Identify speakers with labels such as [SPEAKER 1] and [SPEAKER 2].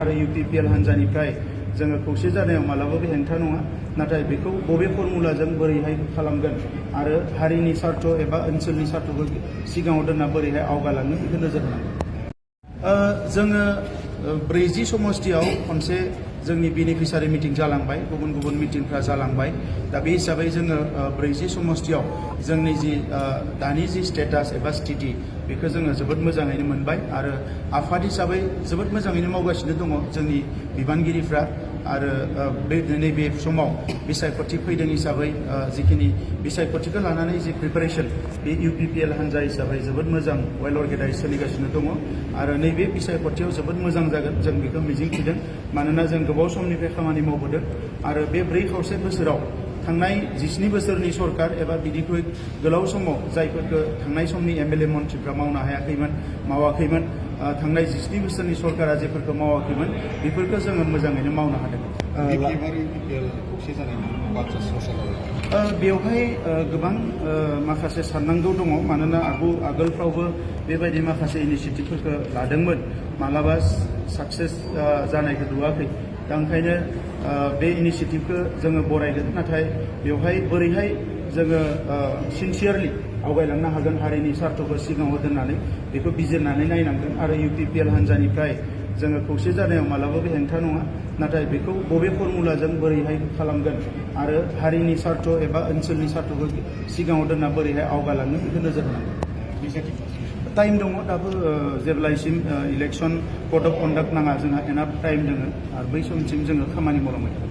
[SPEAKER 1] आरो UPPL हान्जानिफ्राय जोङो खौसे जानायाव मालाबाबो हेंथा नङा नाथाय बेखौ बबे फर्मुलाजों बोरैहाय खालामगोन आरो हारिनि स्वार्थ एबा ओनसोलनि स्वार्थखौ सिगाङाव दोनना बोरैहाय आवगालांनो बेखौ नोजोर होनांगोन। जोङो 40 समष्टियाव खनसे जोंनि बेनिफिसारि मिटिं जालांबाय, गुबुन गुबुन मिटिंफ्रा जालांबाय। दा बे हिसाबै जोङो 40 समष्टियाव जोंनि जि दानि जि स्टेटास एबा स्थिति बेखौ जोङो जोबोद मोजाङैनो मोनबाय आरो आफाद हिसाबै जोबोद मोजाङैनो मावगासिनो दङ जोंनि बिबानगिरिफ्रा आरो नैबे समाव बिसायख'थि फैदों हिसाबै जिखिनि बिसायख'थिखौ लानानै जि प्रिपारेसन बे UPPL हान्जा हिसाबै जोबोद मोजां वेल अर्गेनाइज सोलिगासिनो दङ आरो नैबे बिसायख'थियाव जोबोद मोजां जागोन जों बेखौ मिजिंथिदों। मानोना जों गोबाव समनिफ्राय खामानि मावबोदों आरो बे 4 बोसोराव थांनाय 17 बोसोरनि सरकार एबा बिनिख्रुइ गोलाव समाव जायफोरखौ थांनाय समनि MLA मन्थ्रिफ्रा मावनो हायाखैमोन मावाखैमोन, थांनाय 17 बोसोरनि सरकारा जेफोरखौ मावाखैमोन बेफोरखौ जोङो मोजाङैनो मावनो हादों। बेवहाय गोबां माखासे साननांगौ दङ, मानोना आगोलफ्रावबो बेबायदि माखासे इनिसियेटिभफोरखौ लादोंमोन, मालाबा साक्सेस जानायखौ नुवाखै। दा ओंखायनो बे इनिसियेटिभखौ जोङो बरायगोन, नाथाय बेवहाय बोरैहाय जोङो सिनसियारलि आवगायलांनो हागोन हारिनि स्वार्थखौ सिगाङाव दोननानै बेखौ बिजिरनानै नायनांगोन आरो UPPL हान्जानिफ्राय जोङो खौसे जानायाव मालाबाबो हेंथा नङा नाथाय बेखौ बबे फर्मुलाजों बोरैहाय खालामगोन आरो हारिनि स्वार्थ एबा ओनसोलनि स्वार्थखौ सिगाङाव दोनना बोरैहाय आवगालांनो बेखौ नोजोर होनांगोन। टाइम दङ दाबो, जेब्लासिम इलेक्सन कड अफ कन्डाक्ट नाङा जोंहा एनाफ टाइम दङ आरो बै समसिम जोङो खामानि मावलांबाय थागोन।